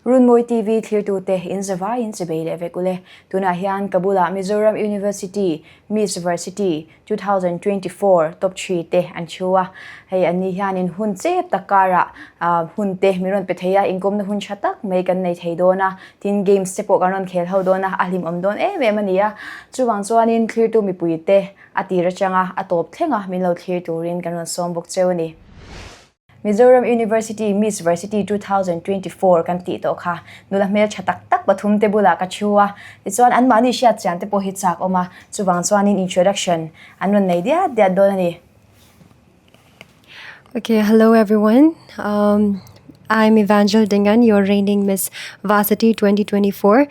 Runmawi TV thlirtute in zavaiin chibei leh vek ule. Tunah hian ka bulah Mizoram University Miss Varsity 2024 top 3 te an thu a. Hei an ni hianin hun chep tak karah hun te min rawn pe thei a, inkawmna hun tha tak mai kan nei thei dawn a. Tin games te pawh kan rawn khel ho dawn a, a hlimawm dawn em em a ni a. Chuvang chuanin thlirtu mipuite a tir atanga a tawp thlenga min lo thlir turin kan rawn sawm bawk cheu a ni. Mizoram University Miss Varsity 2024 kan tih tawh kha nula hmel tha tak tak pathum te bulah ka thu a, tichuan anmahni hriat chian te pawh hi chak awm a, chuvang chuanin introduction an rawn nei diat diat dawn a ni. Okay, hello everyone. Um, I'm Evangel Dingan, your reigning Miss Varsity 2024.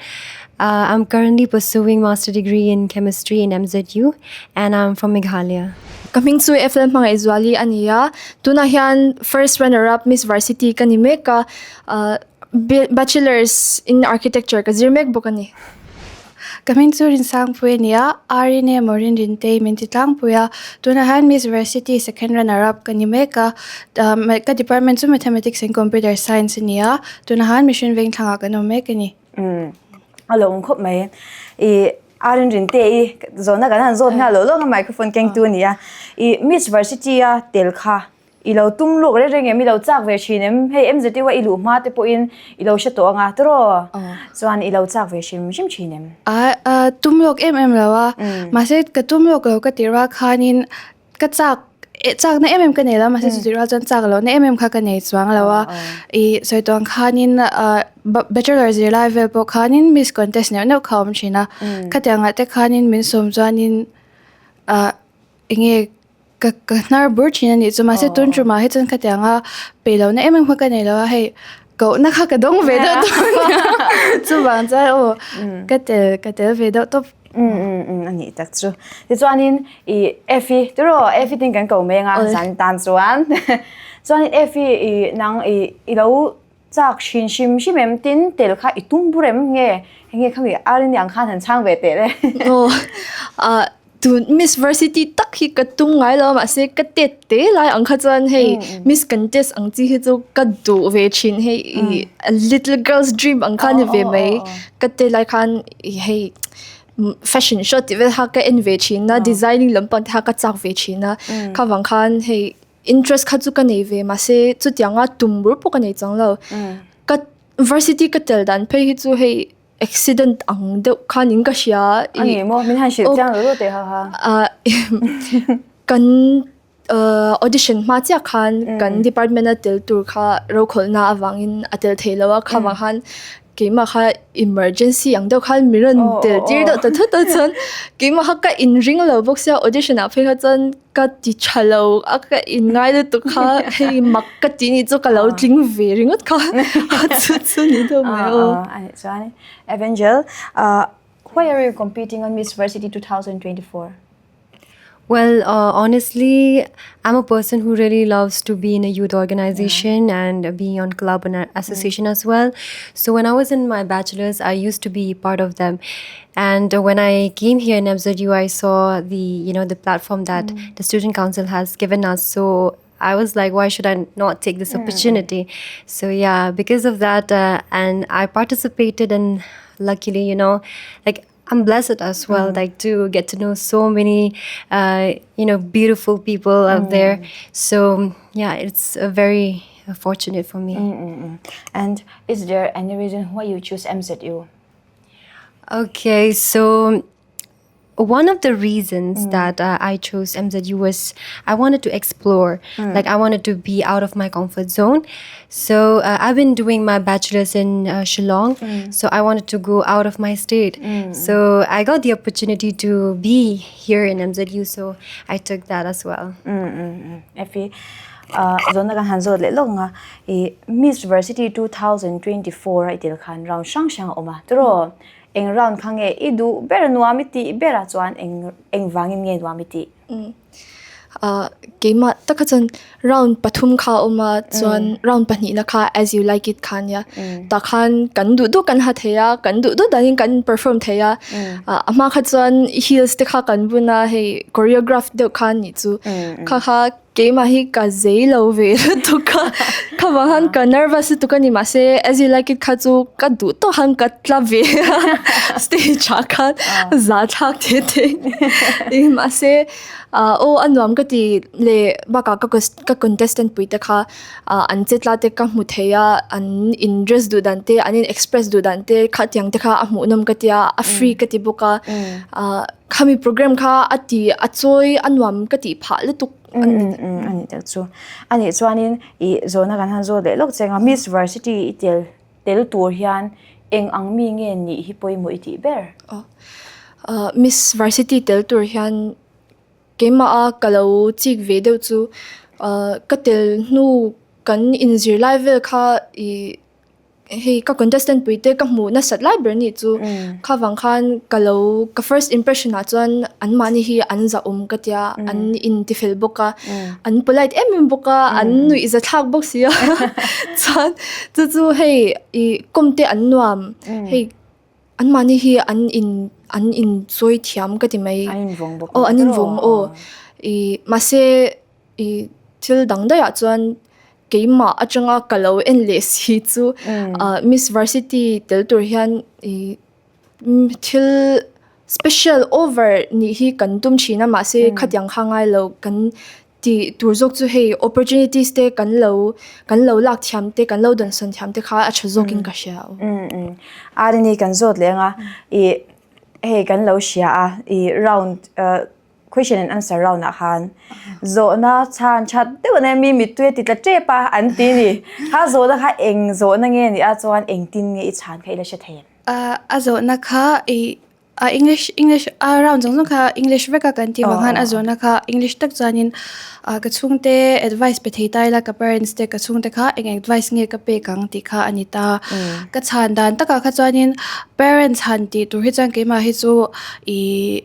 I'm currently pursuing master degree in chemistry in MZU and I'm from Meghalaya. Ka hming chu FL Hmangaihzuali a ni a, tunah hian first runner up Miss Varsity ka ni mek a, Bachelor's in Architecture ka zir mek bawk a ni. Ka hming chu Rinsangpui a ni a, Arine emaw Rinrintei min ti tlangpui a, tunah hian Miss Varsity second runner up ka ni mek a, ka department chu Mathematics and Computer Science a ni a, tunah hian Mission Vengthlangah kan awm mek a ni. Umm a lo awm khawp mai. I a rin rin te i zawhna kan han zawt nghal loh lawk a microphone keng tu a ni a. I Miss Varsity a tel kha i lo tum luk reng reng em i lo chak ve thin em hei MZU a i luh hma te pawhin i lo hre tawh anga tiraw chuan i lo chak ve hrim hrim thin em? A tum lawk em em lo a mahse ka tum lawk lo ka tih rual khanin Ka chak chak na em em ka nei lo mahse chutih rual chuan chak loh na em em kha ka nei chuang lo a ih sawi tawh ang khanin ah bachelor zirlai vel pawh khanin miss contest neuh neuh kha a awm thin a khatiang ah te khanin min sawm chuanin ah eng nge ka ka hnar bur thin a nih chu mahse tun tumah hi chuan khatiang a peih loh na em em kha ka nei lo a hei koh na kha ka dawng ve deuh tawp a nia chuvang chuan aw ka tel ka tel ve deuh tawp. A nih tak chu. Tichuanin i Effie tiraw Effie tin kan ko mai anga zan tan chuan chuanin Effie i nang i i lo chak hrin hrim hrim em tin tel kha i tum bur em nge enge khami Arini ang khan han chhang ve teh le. Aw ah tun Miss Varsity tak hi ka tum ngai lo a mahse ka tet te lai ang kha chuan hei Miss Contest ang chi hi chu ka duh ve thin hei i little girl's dream ang kha ni ve mai ka tet lai khan hei fashion show tih vel kha ka en ve thin a designing lampang te kha ka chak ve thin a kha vang khan hei interest kha chu ka nei ve mahse chutianga tum bur pawh ka nei chuang lo ka varsity ka tel dan phei hi chu hei accident ang deuh khan in ka hria a ni maw min han hrilh chiang lo teh ha ha kan audition hma chiah khan kan department a tel tur kha rokhawlhna avangin a tel thei lo a kha vang khan keimah kha emergency ang deuh khan min rawn tel tir deuh ta thut a chuan keimah kha ka inring lo bawk sia audition ah phei kha chuan ka ti tha lo a ka inngai lutuk kha hei mak ka tih ni chu ka lo tling ve ringawt kha chu chu ni deuh mai aw. Chuan Evangel why are you competing on Miss Varsity 2024? Well, honestly, I'm a person who really loves to be in a youth organization and be on club and association as well. So when I was in my bachelor's, I used to be part of them. And when I came here in MZU, I saw the you know the platform that the student council has given us. So I was like, why should I not take this opportunity? So yeah, because of that, and I participated, and luckily, you know, like I'm blessed as well, like to get to know so many, beautiful people out there. So yeah, it's a very fortunate for me. And is there any reason why you choose MZU? Okay, so one of the reasons that I chose MZU was I wanted to explore. Like I wanted to be out of my comfort zone. So I've been doing my bachelor's in Shillong. So I wanted to go out of my state. So I got the opportunity to be here in MZU. So I took that as well. Effie, zona kan han zawt leh lawk anga i Miss Varsity 2024 a i tel khan round hrang hrang a awm a tiraw eng round kha nge i duh ber nuam i tih berah chuan eng eng vangin nge nuam i tih? Keimah tak kha chuan round pathum kha a awm a chuan round pahnihna kha as you like it kha ania tah khan kan duh duh kan ha thei a kan duh duh danin kan perform thei a a hma kha chuan heels te kha kan bun a hei choreograph deuh kha a nih chu kha kha. Keimah hi ka zei lo ve lutuk a, kha vang khan ka nervous lutuk a ni mahse as you like it kha chu ka duh tawk khan ka tla ve a stage ah khan za thlak te te mahse aw a nuam ka ti leh bakah ka ka contestant pui te kha an che tla te ka hmu thei a an in dress duh dan te an in express duh dan te khatiang te kha a hmuhnawm ka tia a free ka ti bawk a ah. Khami program kha a ti a chawi a nuam ka tih phah lutuk a ni. A nih tak chu. A nih chuanin i zawhna kan han zawt leh lawk che anga Miss Varsity i tel tel tur hian eng ang mi nge nih hi pawimawh i tih ber? Miss Varsity tel tur hian keimah a ka lo chik ve deuh chu ka tel hnu kan inzir lai vel kha i Hei ka contestant pui te ka hmuh nasat lai ber nih chu kha vang khan ka lo ka first impression ah chuan an mahni hi an zahawm ka tia an intifel bawk a an polite em em bawk a an nuih za thlak bawk si a chuan chu chu hei ih kawm te an nuam hei an mahni hi an in an inchawi thiam ka ti mai aw an invawng aw ih mahse ih thil dang daih ah chuan. Keimah atanga ka lo en leh si chu Miss Varsity tel tur hian ih thil special over nih hi kan tum thin a mahse khatiang kha ngai lo kan tih tur zawk chu hei opportunities te kan lo kan lo lak thiam te kan lo dawnsawn thiam te kha a tha zawkin ka hria. Arini kan zawt leh anga ih hei kan lo hria a ih round Question and answer round ah khan zawhna chhan that deuh ania mi mittui a ti tla tep a an ti ni. Kha zawhna kha eng zawhna nge ni a chuan engtin nge i chhan kha i la hre thei em? A zawhna kha i a English English a round zawng zawng kha English vek a kan tih vang khan a zawhna kha English tak chuanin ka chhungte advice pe thei ta ila ka parents te ka chhungte kha eng advice nge ka pek ang tih kha a ni ta. Ka chhan dan takah kha chuanin parents han tih tur hi chuan keimah hi chu ih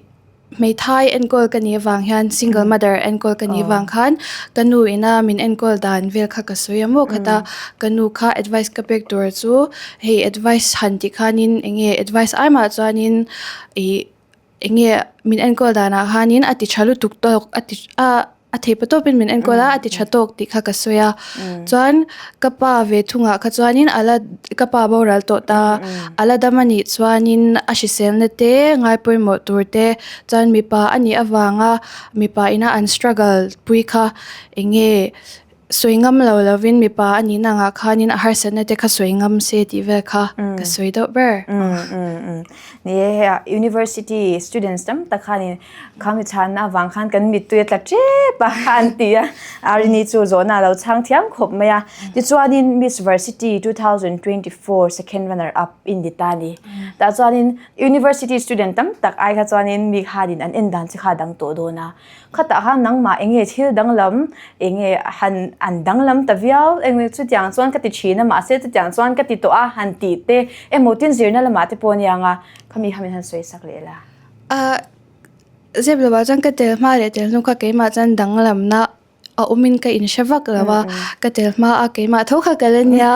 Hmeithai enkawl ka nih avang hian single mother enkawl ka nih avang khan ka nu ina min enkawl dan vel kha ka sawi a maw khat a, ka nu kha advice ka pek tur chu hei advice han tih khanin eng nge advice ai mah chuanin ih eng nge min enkawl danah khanin a ti tha lutuk tawk a ti a. A thei pa tawpin min enkawl a, a ti tha tawk tih kha ka sawi a. Chuan ka pa ve thungah kha chuanin a la ka pa boral tawh ta, a la dam a nih chuanin a hriselna te ngai pawimawh tur te chuan mipa a nih avanga mipa ina an struggle pui kha eng nge sawi ngam lo lovin mipa a nihna angah khanin a harsatna te kha sawi ngam se tih vel kha ka sawi deuh ber. Ni e hei university students tam tak khanin Khami chhanna avang khan kan mittui a tla tep a an ti a, Arini chu zawhna a lo chhang thiam khawp mai a. Tichuanin Miss Varsity 2024 second runner up in ni ta a ni. Tah chuanin University student tam tak ai kha chuanin mi khanin an en dan che kha a dang tawh dawn a. Khatah khan nangmah eng nge thil danglam eng nge han an danglam ta viau eng nge chutiang chuan ka ti thin a mahse chutiang chuan ka ti tawh a han tih te emaw tin zirna lamah te pawh a nia ang a, khami kha min han sawi sak leh la. Zep lovah chuan ka tel hma leh tel hnu kha keimah chuan danglamna a awmin ka inhre vak lo a, ka tel hma a keimah tho kha ka la nia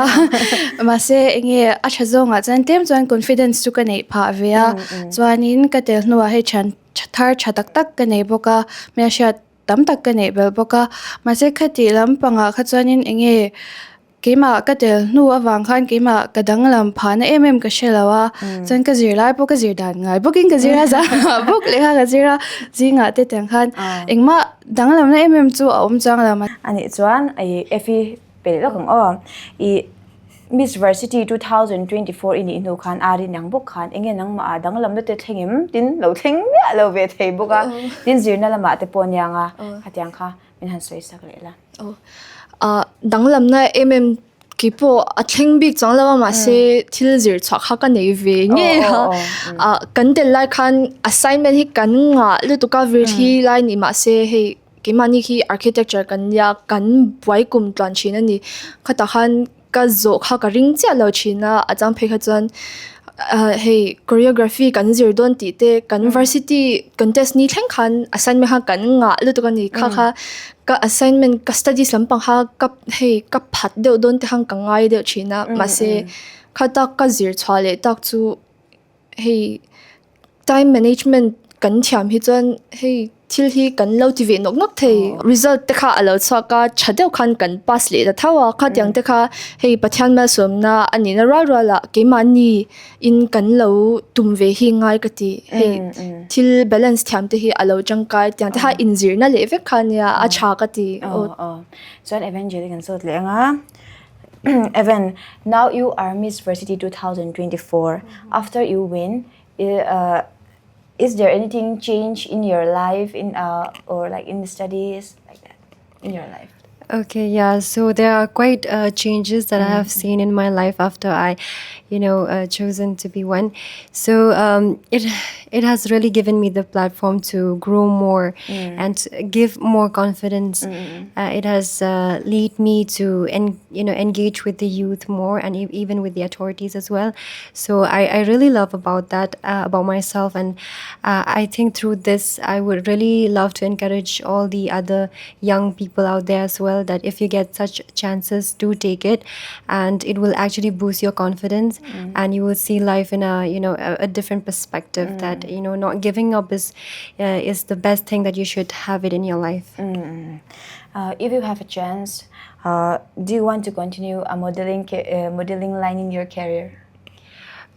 mahse eng nge a tha zawngah chuan tlem chuan confidence chu ka neih phah ve a chuanin ka tel hnuah hei thian tha thar tha tak tak ka nei bawk a hmelhriat tam tak ka neih belh bawk a mahse khati lampangah kha chuanin eng nge. Keimah ka tel hnu avang khan keimah ka danglam phahna em em ka hre lo a, chuan ka zir lai pawh ka zir dan ngai bawkin ka zir a, zangah bawk leh kha ka zir a, zingah te tiang khan engmah danglamna em em chu a awm chuang lo. Anih chuan i Effie pe leh lawk ang aw, i Miss Varsity 2024 i nih hnu khan a rin ang bawk khan enge nangmah ah danglamna te thleng em tin lo thleng miah lo ve thei bawk a, tin zirna lamah te pawh aniang a, khatiang kha min han sawi sak leh la. Danglamna em em kei pawh a thleng bik chuang lo a mahse thil zir chhuah kha ka nei ve ngei a kan tel lai khan assignment hi kan ngah lutuk a vir thli lai ni mahse hei keimahni hi architecture kan nia kan buai kum tluan thin a ni khatah khan Ka zawh kha ka ring chiah lo thin a, a chang phei kha chuan hei choreography kan zir dawn tih te kan varsity contest ni thleng khan assignment kha kan ngah lutuk a ni kha kha ka assignment ka studies lampang kha ka hei ka phat deuh dawn te khan ka ngai deuh thin a mahse khata ka zir chhuah leh tak chu hei time management kan thiam hi chuan hei. Thil hi kan lo ti ve nawk nawk thei. Result te kha a lo chhuak a, tha deuh khan kan pass leh ta tho a, khatiang te kha hei Pathian malsawmna a nihna rual rual ah keimahni in kan lo tum ve hi ngai ka ti. Hei thil balance thiam te hi a lo tangkai tiang te kha inzirna leh vek kha nia a tha ka ti. Chuan Evangeline kan zawt leh ang a, Evan, now you are Miss Varsity 2024, after you win, Is there anything change in your life in uh, or like in the studies like that in your life? Okay, yeah. So there are quite uh, changes that I have seen in my life after I, you know, uh, chosen to be one. So um, it it has really given me the platform to grow more and to give more confidence. Uh, it has uh, lead me to en- you know engage with the youth more and e- even with the authorities as well. So I, I really love about that uh, about myself, and uh, I think through this I would really love to encourage all the other young people out there as well that if you get such chances, do take it, and it will actually boost your confidence, and you will see life in a you know a, a different perspective. That you know not giving up is uh, is the best thing that you should have it in your life. If you have a chance, do you want to continue a modeling modeling line in your career?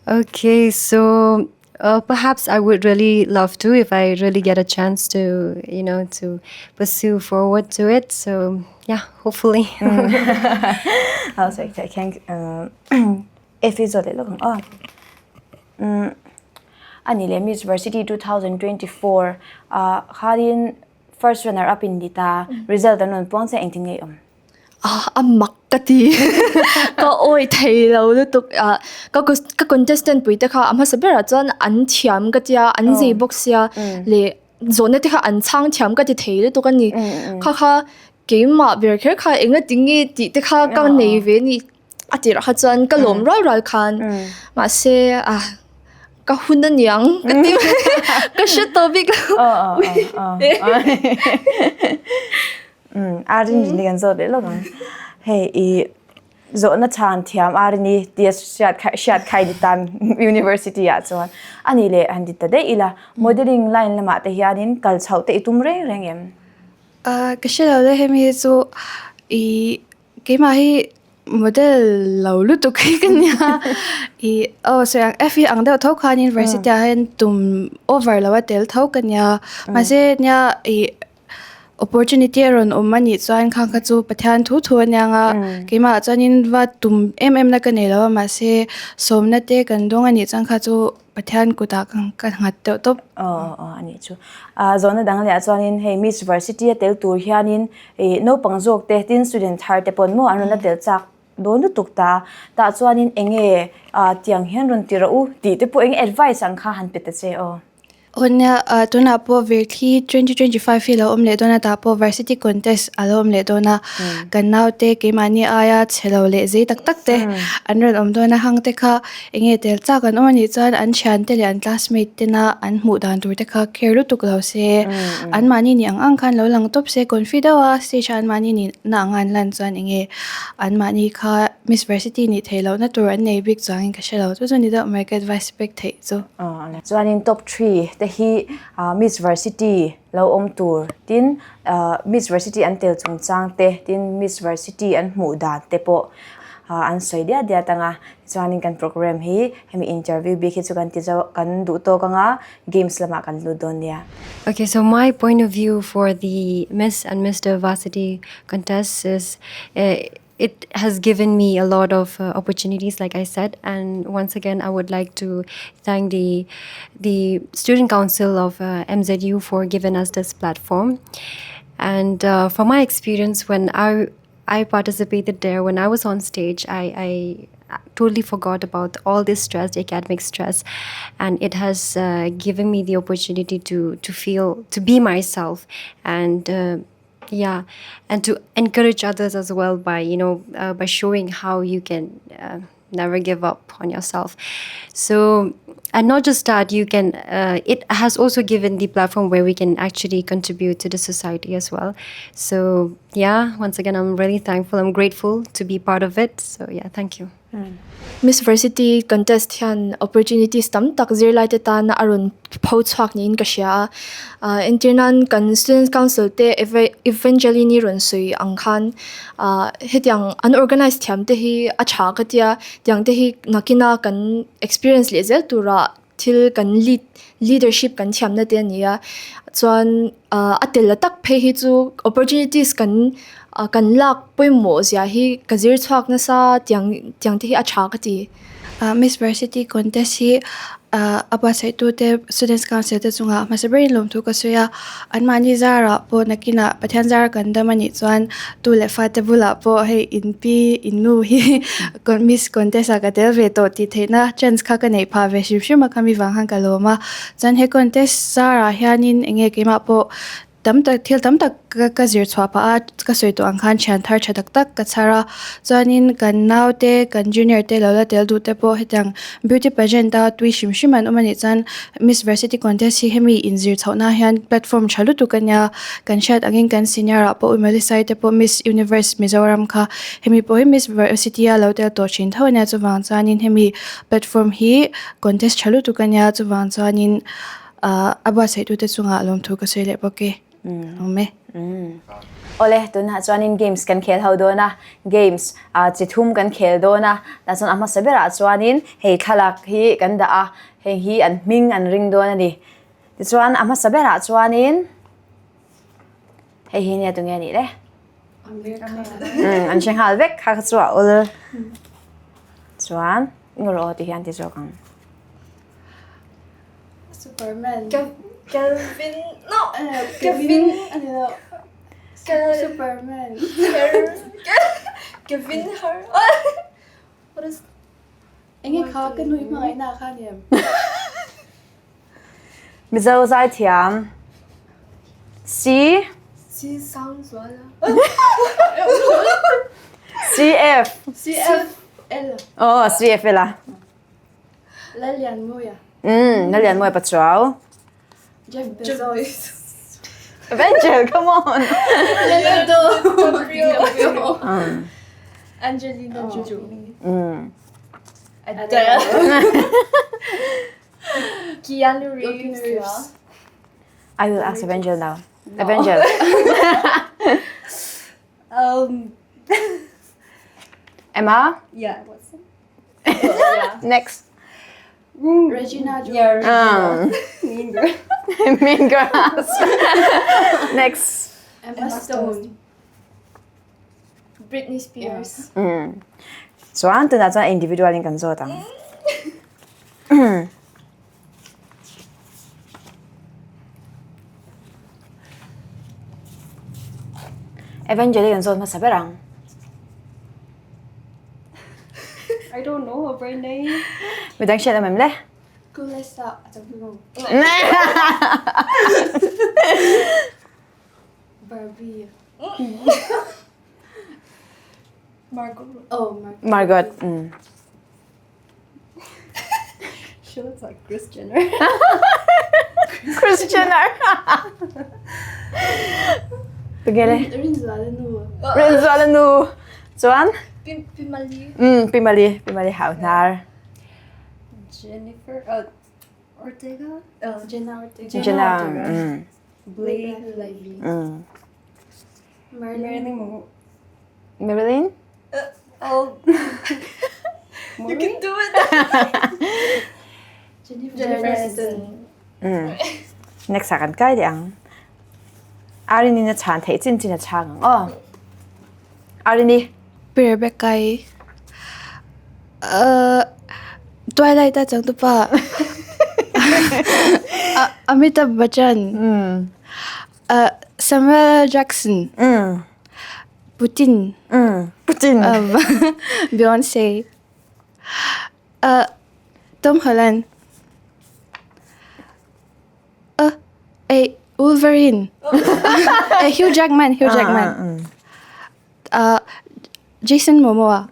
Okay, so perhaps I would really love to if I really get a chance to, you know, to pursue forward to it. So yeah, hopefully. Also, I can if it's a little oh. Ani le Miss Varsity 2024 kharin first runner up in dita result anon pong sa engtin nge om. Ah, a mak ka ti. Ka awi thei lo lutuk. Ah, ka ka contestant pui te kha a hmasa berah chuan an thiam ka tia, an zei bawk sia leh zawhna te kha an chhang thiam ka ti thei lutuk a ni. Kha kha keimah ber kher kha enga ti nge tih te kha ka nei ve ni. A tirah kha chuan ka lawm rual rual khan mahse ah ka hun a niang ka ti mai ka hre tawh bik lo. A rin rin kan zawt leh lawk ang. Hei i zawhna chhan thiam a rin i tia hriat hriat khai di tan university ah chuan ani leh han ti ta daih ila modeling line lamah te hianin kal chhoh te i tum reng reng em? Ka hre lo le hemi hi chu i Keimah hi model lo lutuk hi ka nia. I aw sawi ang F hi ang deuh tho khan university ah hian tum over lo a tel tho ka nia. Mahse nia i opportunity a rawn awm a nih chuan khang kha chu Pathian thu thu a nia nga. Keimah ah chuanin va tum em em na ka nei lo a mahse sawmna te kan dawng a nih chuan kha chu Pathian kutah ka nghat deuh tawp. Aw aw a nih chu. Zawhna dang leh ah chuanin hei Miss Varsity a tel tur hianin ih naupang zawk te tin student thar te pawn maw an rawn la tel chak dawn lutuk ta. Tah chuanin eng nge tiang hian rawn ti rawh u tih te pawh eng nge advice ang kha han pe ta che aw. Aw nia tunah pawh Virthli 2025 hi a lo awm leh dawn a tah pawh Varsity contest a lo awm leh dawn a. Kan naute keimahni aia chhe lo leh zei tak tak te an rawn awm dawn a hang te kha Enge tel chak an awm anih chuan an thiante leh an classmate tena an hmuh dan tur te kha care lutuk lo se, anmahni nih ang ang khan lo lang tawp se, confi deuh a stage a anmahni nih na anga an lan chuan enge anmahni kha Miss Varsity nih theih lohna tur an nei bik chuangin ka hre lo. Chu chu ni deuh mai ka advice pek theih chu. Chuanin top three te hi Miss Varsity lo awm tur tin Miss Varsity an tel chungchang te tin Miss Varsity an hmuh dan te pawh an sawi diat diat ang a tichuanin kan program hi hemi interview bik hi chu kan ti zo kan duh tawk ang a games lamah kan lut dawn nia. Okay, so my point of view for the Miss and Mister Varsity contest is it has given me a lot of uh, opportunities like I said and once again I would like to thank the the student council of uh, MZU for giving us this platform and uh, from my experience when I I participated there when I was on stage I, I totally forgot about all this stress the academic stress and it has uh, given me the opportunity to to feel to be myself and uh, yeah and to encourage others as well by you know uh, by showing how you can uh, never give up on yourself so and not just that you can uh, it has also given the platform where we can actually contribute to the society as well so yeah once again I'm really thankful I'm grateful to be part of it so yeah thank you. Miss Varsity contest hian opportunities tam tak zirlaite tana a rawn pho chhuak niin ka hria a. Entir nan kan student council te Evangeline-i rawn sawi ang khan hetiang an organise thiam te hi a tha ka tia, tiang te hi nakina kan experience leh zel tura thil kan lead leadership kan thiamna te a ni a chuan ah a tel la tak phei hi chu opportunities kan ah kan lak pawimawh zia hi ka zir chhuak nasa tiang tiang te hi a tha ka ti. Ah Miss Varsity contest hi ah a buatsaih tu te students council te chungah hmasa berin lawmthu ka sawi a anmahni zarah pawh nakinah Pathian zar kan dam anih chuan tu leh fate bulah pawh hei in pi in nu hi Miss contest ah ka tel ve tawh tih theihna chance kha ka neih phah ve hrim hrim a khami vang khan ka lawm a chuan he contest zarah hianin eng nge keimah pawh tam tak thil tam tak ka ka zir chhuah phah a ka sawi tawh ang khan thian thar tha tak tak ka chhar a chuanin kan nau te kan junior te lo la tel duh te pawh hetiang beauty pageant a tui hrim hrim an awm a nih chuan Miss Varsity contest hi hemi inzir chhoh na hian platform tha lutuk a nia kan hriat angin kan senior ah pawh Umelisai te pawh Miss Universe Mizoram kha Hemi pawh hi Miss Varsity a lo tel tawh thin tho a nia chuvang chuanin hemi platform hi contest tha lutuk a nia chuvang chuanin ahh a buatsaih tute chungah lawmthu ka sawi leh bawk e awm e. Awle tunah chuanin games kan khel ho dawn a games ah chi thum kan khel dawn a tah chuan a hmasa berah chuanin hei thlalak hi kan dah a heng hi an hming an ring dawn a ni tichuan a hmasa berah chuanin Hei hi nia tunge nih le? An hre nghal vek kha kha chu a ul. Chuan ngawr aw ti hian ti zawk ang. Superman. Kelvin no Kevin Superman. Kevin Hart. What is Enge kha ka nui hmangaihna kha ni em? Mizo zaithiam C C sang zual C F C F L Oh C F L a Lalian Muia Lalian Muia Pachuau Jeff Bezos Avenger come on Leonardo DiCaprio Angelina Jolie Adele Keanu Reeves. I will ask Evangel now. Evangel. Um, Emma? Yeah, Watson. Next. Regina George. Yeah, Regina. Mean Girl. Mean Girls. Next. Emma Stone. Britney Spears. Chuan tunah chuan individual in kan zawt ang. Evangeli kan zawt hmasa ber ang. I don't know her name. Midang hriat em em le? Kulesa. Barbie. Margot. Oh, Margot. Margot. Mm. She looks like Kris Jenner. Kris Jenner. Tugele. Rinzuala nu. Rinzuala nu. Chuan? Pimali. Pimali. Pimali hau hnar. Jennifer Ortega? Oh, Jenna Ortega. Jenna. Mm. Blake Lively. Marilyn Monroe. Marilyn? Oh. you can do it. Jennifer Aniston. Next ah kan kai deh ang. Arini na chan theih chin chin a chang ang aw. Arini. Pi Rebecca i Twilight a changtupa Amitabh Bachchan Samuel Jackson Putin Putin Beyonce Tom Holland Wolverine Hugh Jackman Hugh Jackman Jason Momoa.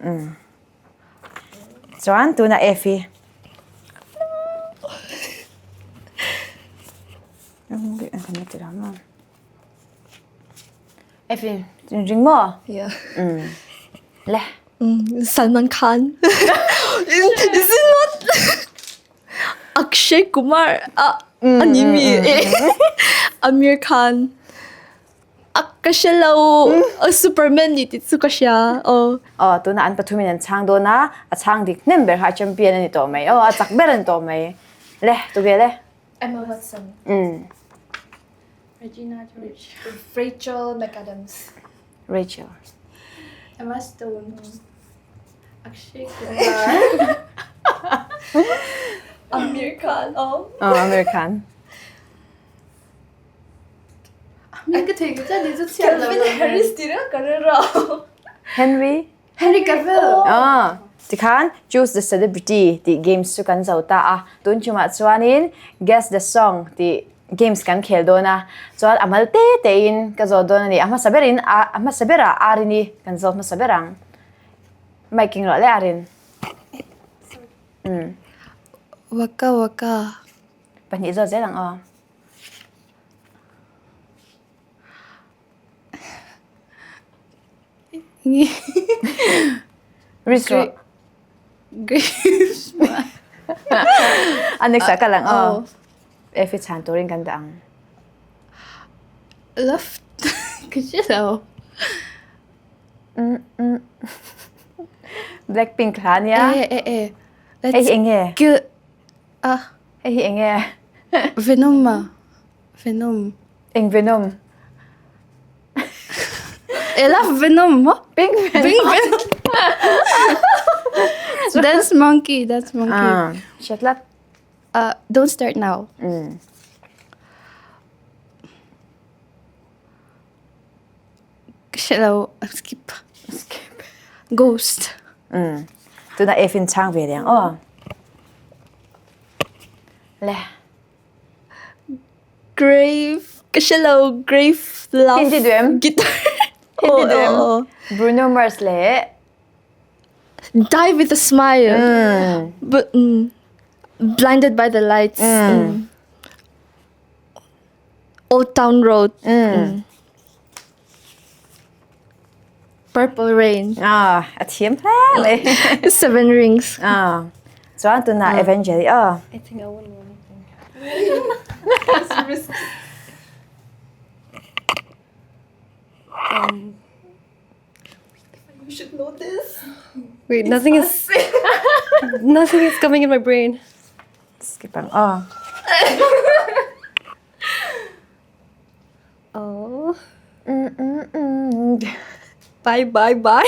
Chuan tunah Effie. Effie, ring maw? Yeah. Le. Salman Khan. Is it not? Akshay Kumar a ani mi Amir Khan. A ka hre lo a Superman ni ti chu ka hria aw. Aw tuna an pathumin an chhang dawn a, a chhang dik hnem ber kha a champion a ni tawh mai. Aw a chak ber a ni tawh mai. Le tuge le. Emma Watson. Regina George. Rachel McAdams. Rachel. Emma Stone. Akshay Kumar. Amir Khan. Oh. Oh, Amir Khan. Min ka thei ka ni chu chhiat lo. Calvin Harris ti ra ka ra. Henry Henry Cavill. Ah, tikhan choose the celebrity tih games chu kan zo ta a. Tun chungah chuanin guess the song tih games kan khel dawn a. Chuan a mal te tein ka zawt dawn a ni. A hmasa berin a hmasa berah Arini kan zawt hmasa ber ang. Mic king rawh le Arin. Um. Waka waka. Pahnih zawt zel ang aw. Risk Grace. A next ah ka lang aw. Effie chhan turin kan dah ang. Love ka hre lo. Blackpink hla nia. E e e. Hei hi enge? Kill a. Hei hi enge? Venom a. Venom. Eng Venom? I love Venom maw? Pink Venom. Pink Venom. Dance Monkey, Dance Monkey. Ah, Shatlat. Don't Start Now. Ka hre lo, skip. Skip. Ghost. Tuna Efin chang ve liang aw. Le. Grave ka hre lo Grave Love Hindi duem. Guitar. Hindi duem. Bruno Mars le Die with a smile. But blinded by the lights. Old Town Road. Purple Rain. Ah, a thiam hle mai. Seven Rings. Ah. Chuan tuna Evangeli ah. I think I won't know anything. You should know this. Wait, nothing is nothing is coming in my brain. Skip ang ah. Oh. Bye bye bye.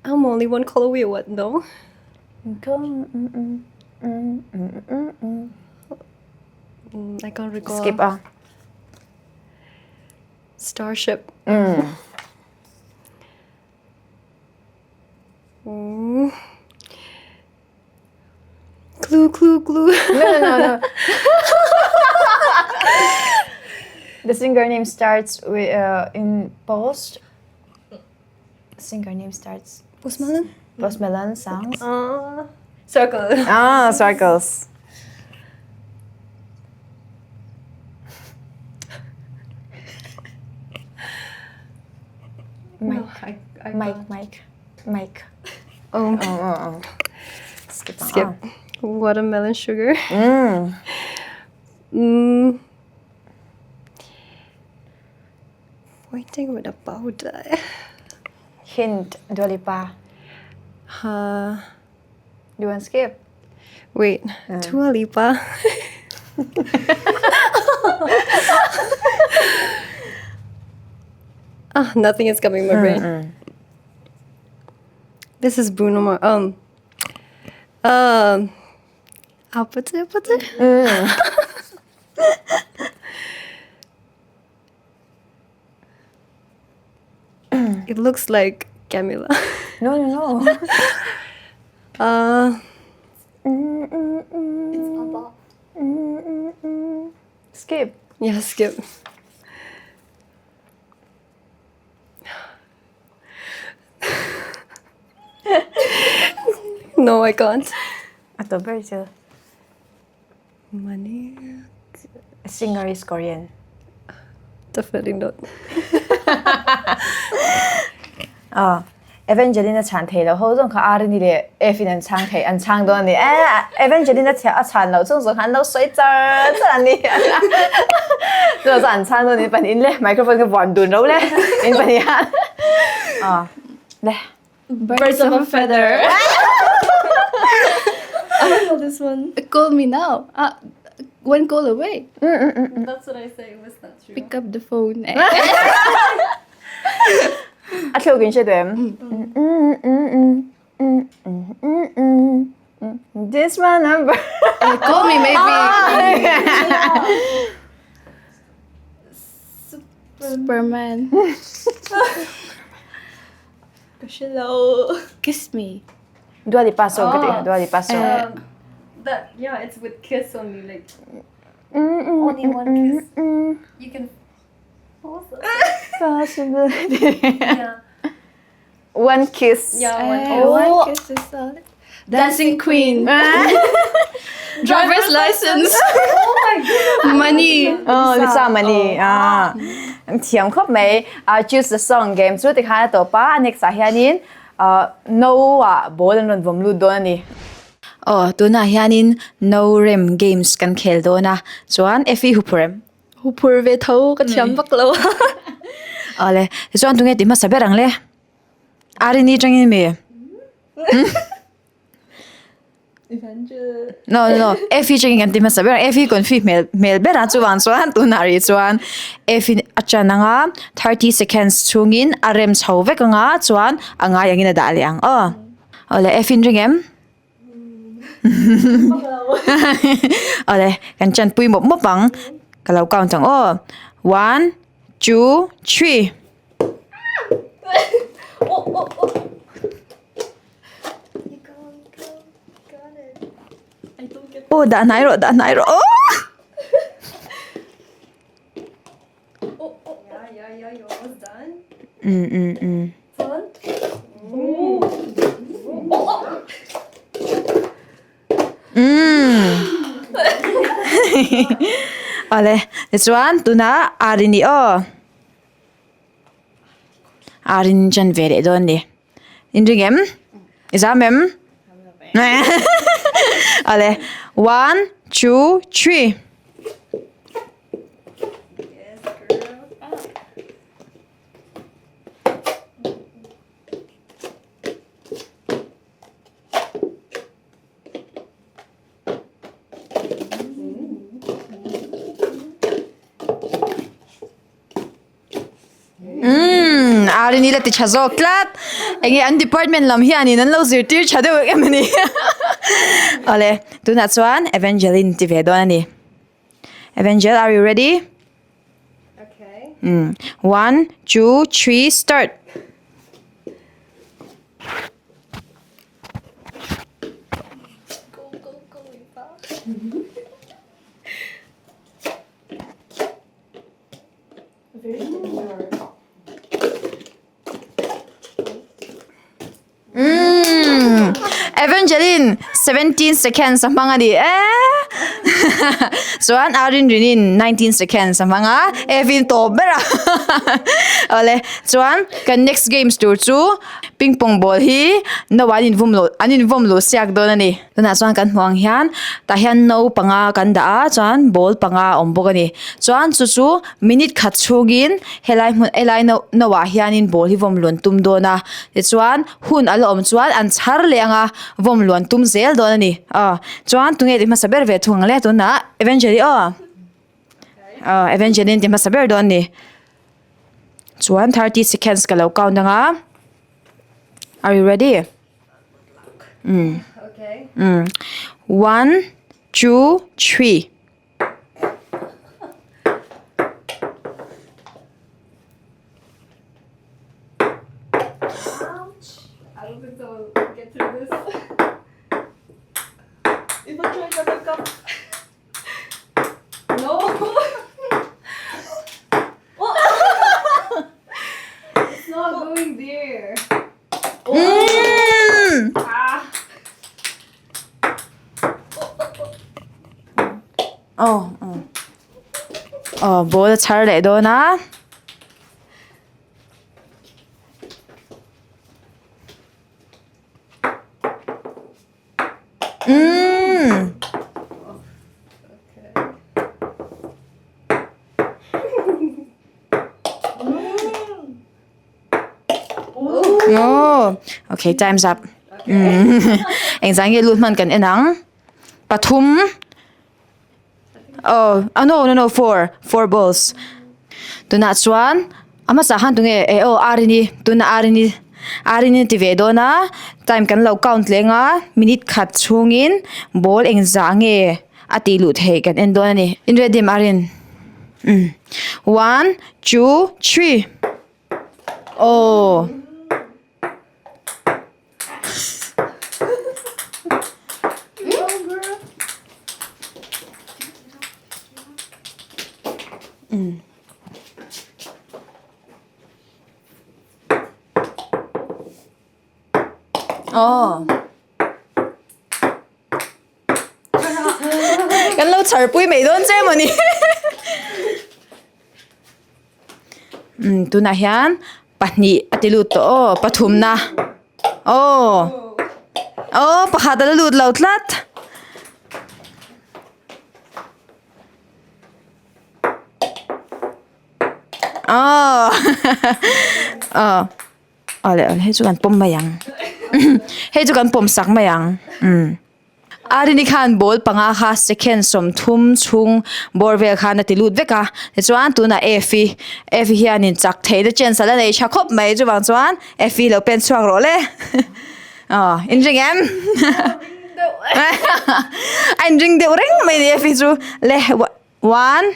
I'm only one call away. What? No. I can't recall. Skip ah. Starship. Clue, clue, clue. No, no, no. The singer name starts with in post. Singer name starts Post Malone? Post Malone songs. Circle. Ah, circles. Mike, No, I Mike, can't. Mike, Mike. Oh, Oh, oh, oh. Skip. skip. Ah. Watermelon sugar. Pointing with a bow tie. Hint, Dua Lipa. You want skip? Wait, Dua Lipa. Ah, nothing is coming in my brain. This is Bruno Mars. Apathy, apathy. It looks like Camila. No, no, no. It's ABBA. Skip. Yeah, skip. No, I can't. Ato ber chu. Money. Singer is Korean. Definitely not. Ah, Evangelina chhan thei lo ho zawng kha Arini leh F in an chhang thei an chhang dawn a ni. Eh, Evangelina chhe a chhan loh chung zawng kha an lo sawi char char a ni. Chuvang chuan an chhang dawn in pahnih in le microphone kha vuan dun ro le in pahnih hian. Ah, le. Birds of a feather. I don't know this one. Call me now. Ah, one call away. That's what I say. Was that true? Pick up the phone. A thluk in hre duh em? This my number. Call me maybe. Superman. Ka hre lo. Kiss me. Dua Lipa song ka ti. Dua Lipa song. That yeah, it's with kiss only like only one kiss. You can Possibility. yeah. One kiss. Yeah, one Eh, kiss. one kiss is all. Dancing Queen. Driver's license. Oh my goodness. Money. Oh, Lisa Money. Ah. Thiam khawp mai. Ah, choose the song game chu tikhan a tawp a, a next ah hianin ah no ah ball an rawn vawm lut dawn a ni. Aw, tunah hianin no rem games kan khel dawn a, chuan Effie huphur em? Huphur ve tho ka thiam vak lo. Awle, tichuan tunge ti hmasa ber ang le? Arini tangin mi? No, no, no. Effie tangin kan ti hmasa ber ang. Effie confi hmel hmel ber a chuvang chuan tunah rih chuan Effie a chan anga 30 seconds chhungin a rem chho vek anga chuan a ngai angin a dah leh ang aw. Awle, Effie in ring em? Awle, kan chanpui mawp mawp ang. Ka lo count ang aw. One, two, three. Aw dah hnai rawh, dah hnai rawh. Aw! Um um um. Umm. Awle, tichuan tunah Arini aw. Arin chan ve leh dawn a ni. In ring em? I zam em? Awle, one, two, three. Umm Arini la ti tha zawk tlat enge an department lam hianin an lo zirtir tha deuh em a ni awle tunah chuan Evangeline ti ve dawn a ni Evangel are you ready? Umm one two three start. Umm Evangeline 17 seconds a hmang a ni e chuan Arin Rinin 19 seconds a hmang a Evin tawp ber a awle chuan kan next games tur chu ping pong ball hi no an invum lo an invawm lo siak dawn a ni. Tunah chuan kan hmuh ang hian tah hian no panga kan dah a chuan ball panga a awm bawk a ni chuan chu chu minute khat chhungin helai hmun helai no no ah hianin ball hi vawm luan tum dawn a tichuan hun a la awm chuan an chhar leh ang a vawm luan tum zel dawn a ni aw chuan tunge ti hmasa ber ve thung ang le tunah Evangeline aw aw Evangeline ti hmasa ber dawn a ni chuan 30 seconds ka lo count ang a are you ready? Umm umm one two three. Umm! Oh, oh. Aw ball a chhar leh dawn a. Umm. Oh, okay, time's up. Engzah nge lut hman kan en ang? Pathum. Oh, ah no no no four, four balls. Tunah chuan a hmasa khan tunge eh aw Arini tuna Arini Arini ti ve dawn a time kan lo count leng a minute khat chhungin ball engzah nge a tih luh theih kan en dawn a ni. In ready em Arin? Umm one two three aw. Aw kan lo chhar pui mai dawn che mawni umm tunah hian pahnih a ti lut tawh aw pathumna aw aw pakhat a la lut lo tlat. Aw aw awle awle hei chu kan pawm mai ang hei chu kan pawm sak mai ang umm Arini khan ball panga kha second sawmthum chhung bawr vel khan a ti lut vek a tichuan tunah Effie Effie hianin chak theihna chance a la nei tha khawp mai chuvang chuan Effie lo pen chhuak rawh le aw in ring em a in ring deuh reng mai a ni Effie chu le one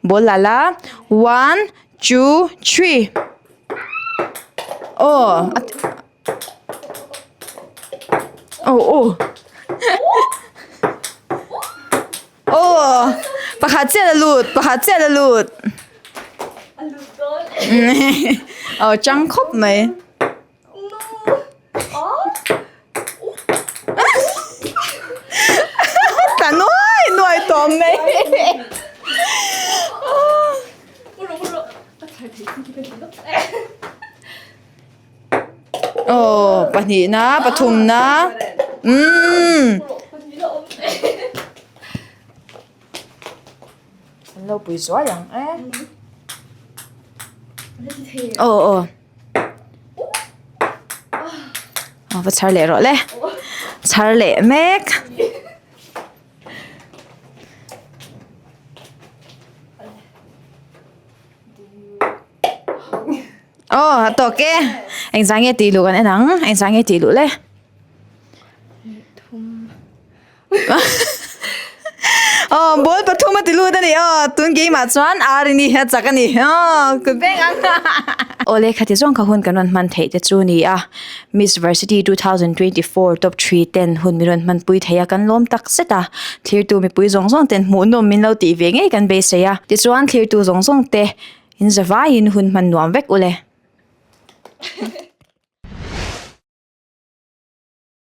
Ball la la one two three aw aw aw aw pakhat chiah la lut pakhat chiah la lut aw chang khawp mai. Ta nuai nuai tawh mai. Aw pahnihna pathumna umm. An lo pui zuai ang e. Aw aw. Aw va chhar leh rawh le. Chhar leh mek. Aw a tawk e. Engzah nge tih luh kan en ang? Engzah nge tih luh le? Aw ball pathum a ti lut a ni aw tun keimah chuan ar i ni a chak a ni aw kut veng ang aw le khati zawng kha hun kan rawn hman theih te chu a ni a Miss Varsity 2024 top 3 ten hun min rawn hman pui thei a kan lawm tak zet a thlirtu mipui zawng zawng ten hmuhnawm min lo tih ve ngei kan beisei a tichuan thlirtu zawng zawng te in zavaiin hun hman nuam vek ule.